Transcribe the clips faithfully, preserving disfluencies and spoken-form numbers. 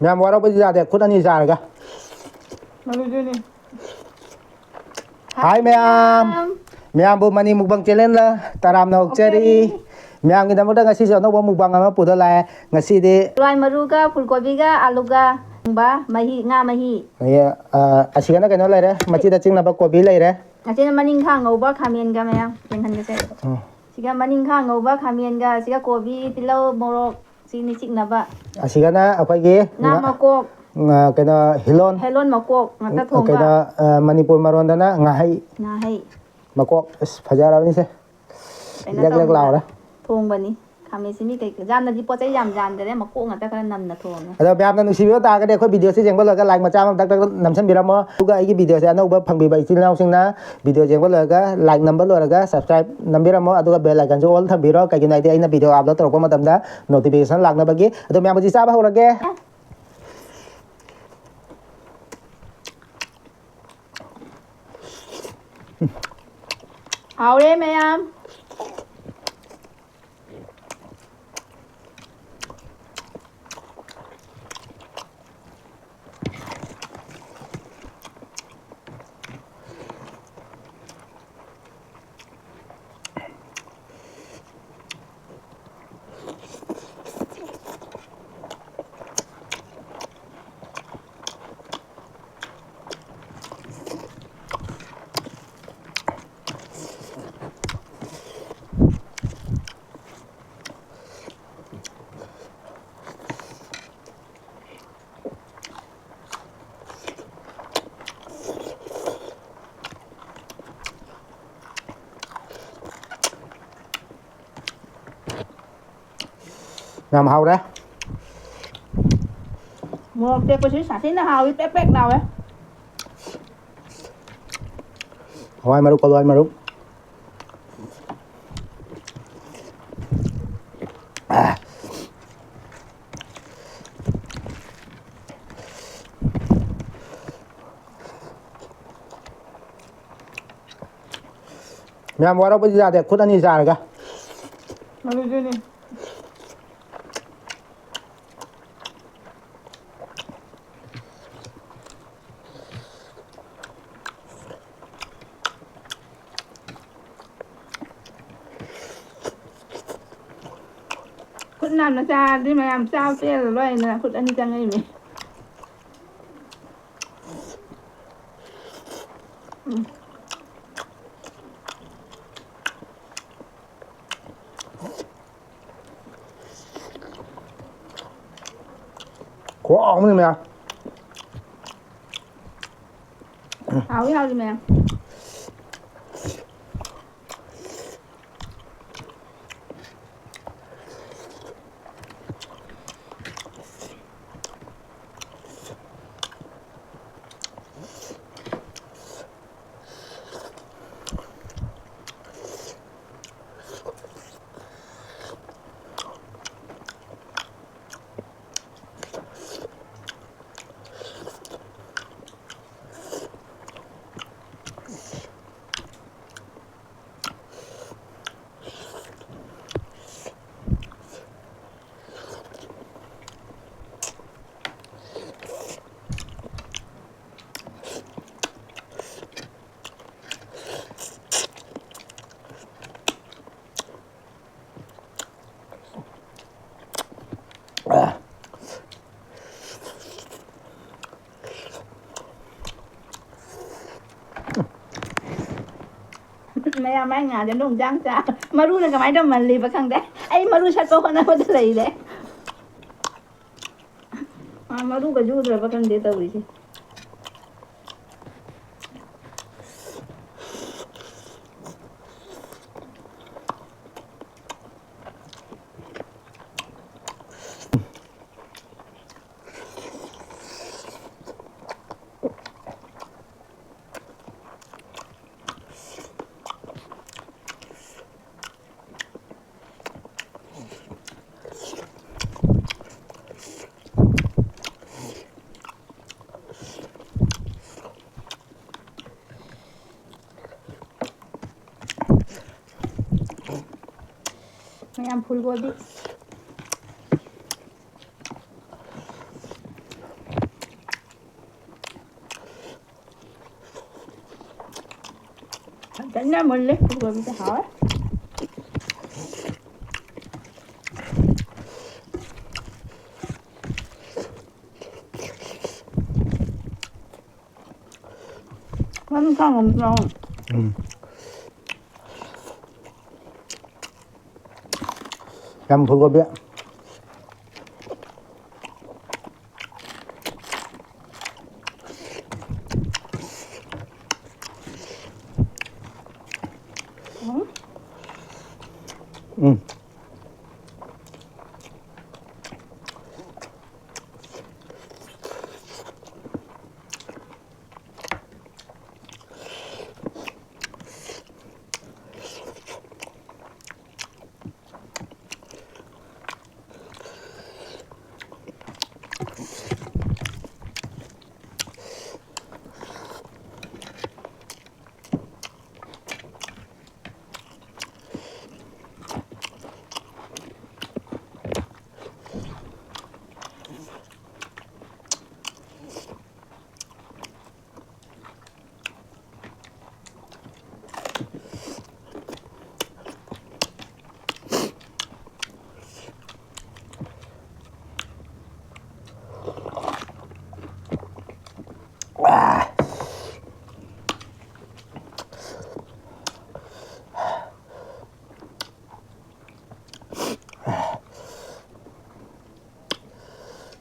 ꯃꯌꯥꯝ ꯋꯥꯔꯧꯕꯗꯤ ꯌꯥꯗꯦ, ꯈꯨꯠ ꯑꯅꯤ ꯆꯥꯔꯒ꯫ ꯃꯗꯨꯗꯨꯅꯤ꯫ ꯍꯥꯏ ꯃꯌꯥꯝ꯫ ꯃꯌꯥꯝꯕꯨ ꯃꯅꯤ ꯃꯨꯛꯕꯥꯡ ꯆꯦꯅꯦꯜꯗ ꯇꯔꯥꯝꯅ ꯑꯣꯛꯆꯔꯤ꯫ ꯃꯌꯥꯝꯒꯤꯗꯃꯛꯇ ꯉꯁꯤꯁꯨ ꯑꯅꯧꯕ ꯃꯨꯛꯕꯥꯡ ꯑꯃ ꯄꯨꯗ ꯂꯥꯛꯑꯦ꯫ ꯉꯁꯤꯗꯤ ꯍꯋꯥꯏ ꯃꯔꯨꯒ ꯐꯨꯜꯀꯣꯕꯤꯒ ꯑꯥꯂꯨꯒ ꯊꯣꯡꯕ ꯃꯍꯤ, ꯉꯥ ꯃꯍꯤ꯫ ꯑꯦ, ꯑ, ꯑꯁꯤꯒꯅ ꯀꯩꯅꯣ ꯂꯩꯔꯦ, ꯃꯆꯤꯗ ꯆꯤꯡꯅꯕ ꯀꯣꯕꯤ ꯂꯩꯔꯦ꯫ ꯑꯁꯤꯅ ꯃꯅꯤꯡꯈꯥ ꯉꯧꯕ ꯈꯥꯃꯦꯟꯒ ꯃꯌꯥꯝ ꯌꯦꯡꯍꯟꯒꯦꯁꯦ꯫ ꯎꯝ꯫ ꯁꯤꯒ ꯃꯅꯤꯡꯈꯥ ꯉꯧꯕ ꯈꯥꯃꯦꯟꯒ, ꯁꯤꯒ ꯀꯣꯕꯤ, ꯇꯤꯜꯍꯧ, ꯃꯣꯔꯣꯛ, ꯁꯤꯅꯤ ꯆꯤꯛꯅꯕ꯫ ꯑꯁꯤꯒꯅ ꯑꯩꯈꯣꯏꯒꯤ ꯉꯥ ꯉꯥ-, ꯃꯀꯣꯛ꯫ ꯉꯥ-, ꯀꯩꯅꯣ, ꯍꯤꯂꯣꯟ꯫ ꯍꯦꯂꯣꯟ ꯃꯀꯣꯛ ꯉꯥꯛꯇ ꯊꯣꯡꯕ꯫ ꯀꯩꯅꯣ, ꯑ, ꯃꯅꯤꯄꯨꯔ ꯃꯔꯣꯟꯗꯅ ꯉꯥꯍꯩ꯫ ꯉꯥꯍꯩ꯫ ꯃꯀꯣꯛ꯫ ꯑꯁ, ꯐꯖꯔꯕꯅꯤꯁꯦ꯫ ꯀꯩꯅꯣ ꯂꯦꯛ ꯂꯦꯛ ꯇꯧꯕ꯫ ꯂꯥꯎꯔꯦ꯫ ꯊꯣꯡꯕꯅꯤ꯫ ꯈꯥꯃꯦꯟꯁꯤ ꯃꯤ ꯀꯩ-, ꯌꯥꯝꯅꯗꯤ ꯄꯣꯠ ꯆꯩ ꯌꯥꯝ ꯌꯥꯟꯗꯔꯦ, ꯃꯀꯣꯛ ꯉꯥꯛꯇ ꯈꯔ ꯅꯝꯅ ꯊꯣꯡꯉꯦ꯫ ꯑꯗꯣ ꯃꯌꯥꯝꯅ ꯅꯨꯡꯁꯤꯕꯤꯕ ꯇꯥꯔꯒꯗꯤ ꯑꯩꯈꯣꯏ ꯚꯤꯗꯤꯑꯣꯁꯦ ꯌꯦꯡꯕ ꯂꯣꯏꯔꯒ ꯂꯥꯏꯛ ꯃꯆꯥ ꯑꯃ ꯇꯛ ꯇꯛ ꯅꯝꯁꯤꯟꯕꯤꯔꯝꯃꯣ꯫ ꯑꯗꯨꯒ ꯑꯩꯒꯤ ꯚꯤꯗꯤꯑꯣꯁꯦ ꯑꯅꯧꯕ ꯐꯪꯕꯤꯕ ꯏꯆꯤꯜ ꯏꯅꯥꯎꯁꯤꯡꯅ ꯚꯤꯗꯤꯑꯣ ꯌꯦꯡꯕ ꯂꯣꯏꯔꯒ ꯂꯥꯏꯛ ꯅꯝꯕ ꯂꯣꯏꯔꯒ ꯁꯕꯁꯀ꯭ꯔꯥꯏꯕ ꯅꯝꯕꯤꯔꯝꯃꯣ꯫ ꯑꯗꯨꯒ ꯕꯦꯜ ꯑꯥꯏꯀꯟꯁꯨ ꯑꯣꯜ ꯊꯝꯕꯤꯔꯣ꯫ ꯀꯩꯒꯤꯅꯣ ꯍꯥꯏꯗꯤ ꯑꯩꯅ ꯚꯤꯗꯤꯑꯣ ꯑꯞꯂꯣꯗ ꯇꯧꯔꯛꯄ ꯃꯇꯝꯗ ꯅꯣꯇꯤꯐꯤꯀꯦꯁꯟ ꯂꯥꯛꯅꯕꯒꯤ꯫ ꯑꯗꯣ ꯃꯌꯥꯝ ꯍꯧꯖꯤꯛ ꯆꯥꯕ ꯍꯧꯔꯒꯦ꯫ ꯍꯥꯎꯔꯦ ꯃꯌꯥꯝ꯫ ꯌꯥꯝ ꯍꯥꯎꯔꯦ꯫ ꯃꯣꯔꯣꯛ ꯇꯦꯛꯄꯁꯤ ꯁꯥꯊꯤꯅ ꯍꯥꯎꯏ, ꯄꯦꯛ ꯄꯦꯛ ꯂꯥꯎꯋꯦ꯫ ꯍꯋꯥꯏ ꯃꯔꯨ, ꯀꯣꯂꯨ ꯍꯋꯥꯏ ꯃꯔꯨ꯫ ꯃꯌꯥꯝ ꯋꯥꯔꯧꯕꯗꯤ ꯌꯥꯗꯦ, ꯈꯨꯠ ꯑꯅꯤ ꯆꯥꯔꯒ꯫ ꯑꯗꯨꯗꯨꯅꯤ꯫ ꯅꯥꯟꯅ ꯆꯥꯔꯗꯤ ꯃꯌꯥꯝ ꯆꯥꯕ ꯄꯦꯜꯂꯔꯣꯏꯅ ꯈꯨꯠ ꯑꯅꯤ ꯆꯪꯉꯛꯏꯅꯦ꯫ ꯎꯝ꯫ ꯈꯨꯍꯥꯎ ꯑꯃꯅꯤ ꯃꯌꯥꯝ꯫ ꯍꯥꯎꯏ, ꯍꯥꯎꯏ ꯃꯌꯥꯝ꯫ ꯃꯌꯥꯝ ꯃꯥꯏ ꯉꯥꯁꯦ ꯅꯣꯡ ꯆꯥꯡ ꯆꯥ ꯃꯔꯨꯅ ꯀꯃꯥꯏꯅ ꯇꯧꯃꯜꯂꯤꯕ ꯈꯪꯗꯦ꯫ ꯑꯩ ꯃꯔꯨ ꯁꯠꯄ ꯍꯣꯠꯅꯕꯗ ꯂꯩꯔꯦ꯫ ꯃꯥ ꯃꯔꯨꯒ ꯌꯨꯗ꯭ꯔꯕ ꯈꯪꯗꯦ ꯇꯧꯔꯤꯁꯦ꯫ ꯃꯌꯥꯝ ꯐꯨꯜ ꯀꯣꯕꯤ꯫ ꯐꯖꯅ ꯃꯨꯜꯂꯦ, ꯐꯨꯜ ꯀꯣꯕꯤꯁꯦ ꯍꯥꯎꯋꯦ꯫ ꯎꯝ꯫ ꯌꯥꯝ ꯐꯨꯜ ꯀꯣꯕꯤ꯫ ꯎꯝ꯫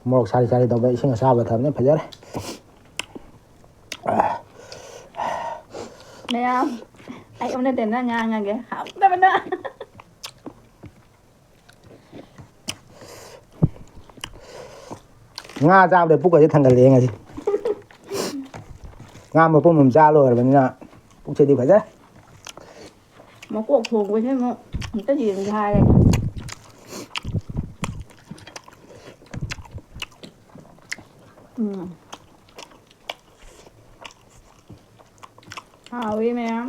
ꯃꯣꯔꯣꯛ ꯁꯥꯔꯤ ꯁꯥꯔꯤ ꯇꯧꯕ ꯏꯁꯤꯡ ꯑꯁꯥꯕ ꯊꯝꯅꯤ, ꯐꯖꯔꯦ꯫ ꯃꯌꯥꯝ, ꯑꯩ ꯑꯣꯟꯅ ꯇꯩꯅ ꯉꯥꯡꯉꯒꯦ, ꯍꯥꯎꯇꯕꯅ꯫ ꯉꯥ ꯆꯥꯕꯗ ꯄꯨꯛꯀꯁꯦ ꯊꯟꯒꯠꯂꯛꯑꯦ ꯉꯁꯤ꯫ ꯉꯥ ꯃꯄꯨꯝ ꯑꯃ ꯆꯥ ꯂꯣꯏꯔꯕꯅꯤꯅ ꯄꯨꯛꯁꯤꯗꯤ ꯐꯖꯔꯦ꯫ ꯃꯀꯣꯛ ꯊꯣꯡꯕꯁꯦ ꯑꯃꯨꯛ ꯑꯝꯇ ꯌꯦꯡꯒꯦ ꯍꯥꯏꯔꯦ꯫ ꯎꯝ꯫ ꯍꯥꯎꯋꯤ ꯃꯌꯥꯝ꯫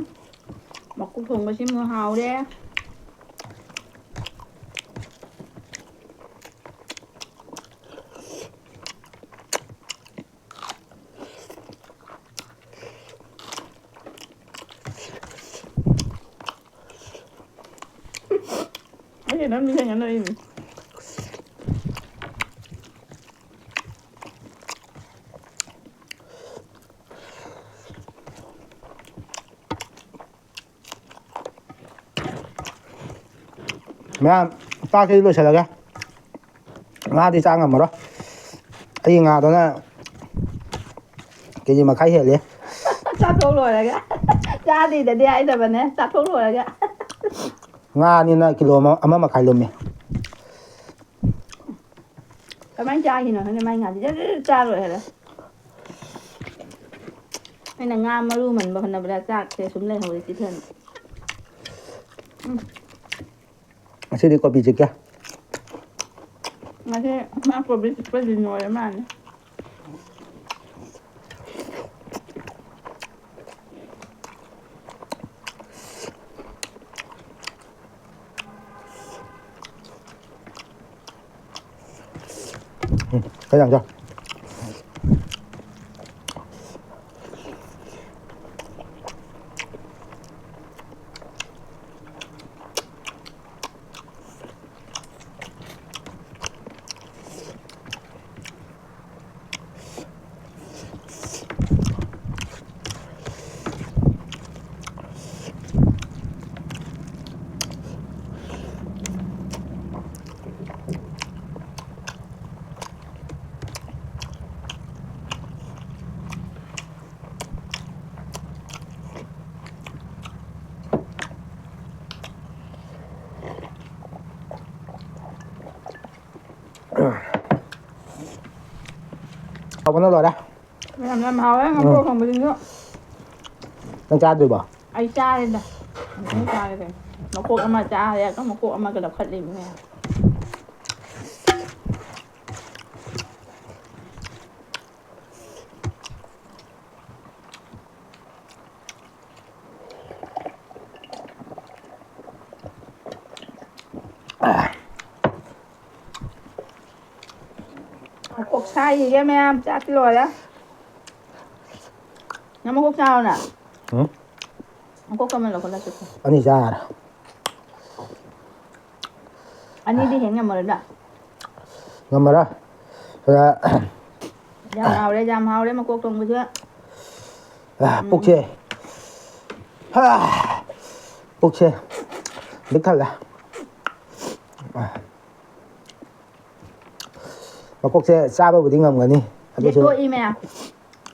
ꯃꯀꯣꯛ ꯊꯣꯡꯕꯁꯤꯃꯨꯛ ꯍꯥꯎꯔꯦ꯫ ꯑꯩꯅ ꯅꯪ ꯅꯤꯡꯁꯤꯡꯉ ꯅꯣꯛꯏꯅꯤ꯫ ꯃꯌꯥꯝ, ꯆꯥꯛꯁꯤ ꯂꯣꯏꯁꯤꯜꯂꯒꯦ꯫ ꯉꯥꯗꯤ ꯆꯥ ꯉꯝꯃꯔꯣꯏ꯫ ꯑꯩꯒꯤ ꯉꯥꯗꯨꯅ ꯀꯦ ꯖꯤ ꯃꯈꯥꯏ ꯍꯦꯜꯂꯦ꯫ ꯆꯥꯊꯣꯛ ꯂꯣꯏꯔꯒ꯫ ꯆꯥꯗ꯭ꯔꯤꯗꯗꯤ ꯍꯥꯏꯗꯕꯅꯦ, ꯆꯥꯊꯣꯛ ꯂꯣꯏꯔꯒ꯫ ꯉꯥꯅꯤꯅ ꯀꯤꯂꯣ ꯑꯃ, ꯑꯃ ꯃꯈꯥꯏ ꯂꯨꯝꯃꯤ꯫ ꯀꯃꯥꯏꯅ ꯆꯥꯈꯤꯅꯣ ꯈꯪꯗꯦ, ꯃꯥꯏ ꯉꯥꯁꯦ ꯖꯔ ꯖꯔ ꯆꯥ ꯂꯣꯏꯔꯦ꯫ ꯑꯩꯅ ꯉꯥ ꯃꯔꯨ ꯃꯟꯕ ꯍꯣꯠꯅꯕꯗ ꯆꯥꯛꯁꯦ ꯁꯨꯝ ꯂꯩꯍꯧꯔꯦ ꯆꯤꯊꯅ꯫ ꯎꯝ꯫ ꯉꯁꯤꯗꯤ ꯀꯣꯕꯤ ꯆꯤꯛꯀꯦ꯫ ꯉꯁꯤ ꯃꯥ ꯀꯣꯕꯤ ꯆꯤꯛꯄꯁꯤ ꯅꯣꯏꯔ ꯃꯥꯜꯂꯦ꯫ ꯎꯝ, ꯀꯩ ꯌꯥꯝ ꯆꯥ-, ꯍꯥꯎꯕꯅ ꯂꯣꯏꯔꯦ꯫ ꯌꯥꯝ, ꯌꯥꯝ ꯍꯥꯎꯋꯦ ꯉꯥꯄ꯭ꯔꯣꯛ ꯎꯝ꯫ ꯊꯣꯡꯕꯁꯤꯁꯨ꯫ ꯅꯪ ꯆꯥꯗ꯭ꯔꯤꯕꯣ? ꯑꯩ ꯆꯥꯔꯦꯗ꯫ ꯑꯃꯨꯛꯇꯪ ꯆꯥꯔꯦ ꯀꯩꯅꯣ꯫ ꯃꯀꯣꯛ ꯑꯃ ꯆꯥꯔꯦ, ꯑꯗꯨꯝ ꯃꯀꯣꯛ ꯑꯃꯒ ꯂꯧꯈꯠꯂꯤꯕꯅꯦ꯫ ꯃꯀꯣꯛ ꯁꯥꯏꯔꯤꯌꯦ ꯃꯌꯥꯝ, ꯆꯥꯛꯇꯤ ꯂꯣꯏꯔꯦ꯫ ꯅꯪ ꯃꯀꯣꯛ ꯆꯥꯔꯣꯅ꯫ ꯎꯝ? ꯃꯀꯣꯛ ꯀꯃꯟ ꯂꯧꯈꯠꯂꯁꯤ꯫ ꯑꯅꯤ ꯆꯥꯔꯦ꯫ ꯑꯅꯤꯗꯤ ꯍꯦꯟ ꯉꯝꯃꯔꯣꯏꯗ꯫ ꯉꯝꯃꯔꯣꯏ꯫ ꯑꯗ, ꯌꯥꯝ ꯍꯥꯎꯔꯦ, ꯌꯥꯝ ꯍꯥꯎꯔꯦ ꯃꯀꯣꯛ ꯊꯣꯡꯕꯁꯦ꯫ ꯑ, ꯎꯝ꯫ ꯄꯨꯛꯁꯦ꯫ ꯍꯥ! ꯄꯨꯛꯁꯦ ꯄꯤꯛ ꯊꯜꯂꯦ꯫ ꯃꯀꯣꯛꯁꯦ ꯆꯥꯕꯕꯨꯗꯤ ꯉꯝꯒꯅꯤ, ꯑꯗꯨꯁꯨ ꯂꯦꯛꯊꯣꯛꯏ ꯃꯌꯥꯝ꯫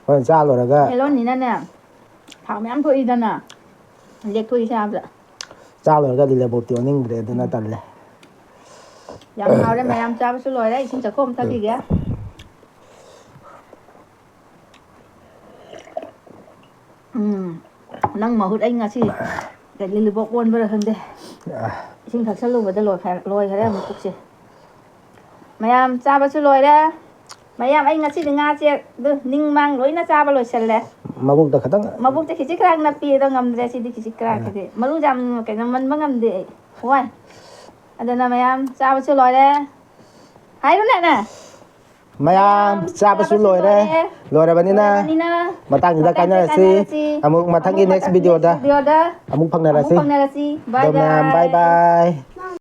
ꯍꯣꯔꯦꯟ ꯆꯥ ꯂꯣꯏꯔꯒ ꯃꯦꯂꯣꯟꯅꯤꯅꯅꯦ, ꯊꯥꯎ ꯃꯌꯥꯝ ꯊꯣꯛꯏꯗꯅ, ꯂꯦꯛꯊꯣꯛꯏ ꯆꯥꯕꯗ꯫ ꯆꯥ ꯂꯣꯏꯔꯒꯗꯤ ꯂꯦꯕꯣꯞꯇꯤ ꯑꯣꯟꯅꯤꯡꯗ꯭ꯔꯦ, ꯑꯗꯨꯅ ꯇꯜꯂꯦ꯫ ꯌꯥꯝ ꯍꯥꯎꯔꯦ ꯃꯌꯥꯝ, ꯆꯥꯕꯁꯨ ꯂꯣꯏꯔꯦ, ꯏꯁꯤꯡ ꯆꯥꯛꯈꯣꯝ ꯑꯃ ꯊꯛꯈꯤꯒꯦ꯫ ꯎꯝ, ꯅꯪ ꯃꯍꯨꯠ ꯑꯩ ꯉꯁꯤ ꯀꯩ ꯂꯤꯂꯤꯕꯣꯛ ꯑꯣꯟꯕ꯭ꯔꯥ ꯈꯪꯗꯦ꯫ ꯏꯁꯤꯡ ꯊꯛꯆꯜꯂꯨꯕꯗ ꯂꯣꯏꯈ꯭ꯔꯦ, ꯂꯣꯏꯈ꯭ꯔꯦ ꯑꯃꯨꯛ ꯄꯨꯛꯁꯦ꯫ ꯃꯌꯥꯝ ꯆꯥꯕꯁꯨ ꯂꯣꯏꯔꯦ꯫ ꯃꯌꯥꯝ, ꯑꯩ ꯉꯁꯤꯗꯤ ꯉꯥꯁꯦ ꯑꯗꯨ ꯅꯤꯡ ꯃꯥꯡ ꯂꯣꯏꯅ ꯆꯥꯕ ꯂꯣꯏꯁꯜꯂꯦ꯫ ꯃꯕꯨꯛꯇ ꯈꯇꯪ꯫ ꯃꯕꯨꯛꯇ ꯈꯤꯖꯤꯛ ꯈꯔꯥꯛ ꯅꯞꯄꯤ, ꯑꯗꯣ ꯉꯝꯗ꯭ꯔꯦ ꯁꯤꯗꯤ, ꯈꯤꯖꯤꯛ ꯈꯔꯥꯛ ꯈꯤꯗꯤ꯫ ꯃꯔꯨ ꯌꯥꯝ ꯀꯩꯅꯣ ꯃꯟꯕ ꯉꯝꯗꯦ ꯑꯩ꯫ ꯋꯥꯏ꯫ ꯑꯗꯨꯅ ꯃꯌꯥꯝ ꯆꯥꯕꯁꯨ ꯂꯣꯏꯔꯦ꯫ ꯍꯥꯏꯔꯨꯅꯦ ꯅꯪ꯫ ꯃꯌꯥꯝ ꯆꯥꯕꯁꯨ ꯂꯣꯏꯔꯦ꯫ ꯂꯣꯏꯔꯕꯅꯤꯅ ꯂꯣꯏꯔꯕꯅꯤꯅ ꯃꯇꯥꯡꯁꯤꯗ ꯃꯇꯥꯡꯁꯤꯗ ꯀꯥꯏꯅꯔꯁꯤ꯫ ꯀꯥꯏꯅꯔꯁꯤ꯫ ꯑꯃꯨꯛ ꯃꯊꯪꯒꯤ ꯑꯃꯨꯛ next ꯃꯊꯪ videoꯗ next videoꯗ ꯑꯃꯨꯛ ꯐꯪꯅꯔꯁꯤ꯫ ꯑꯃꯨꯛ ꯐꯪꯅꯔꯁꯤ꯫ Bye ꯑꯗꯣ ꯃꯌꯥꯝ bye bye꯫ bye꯫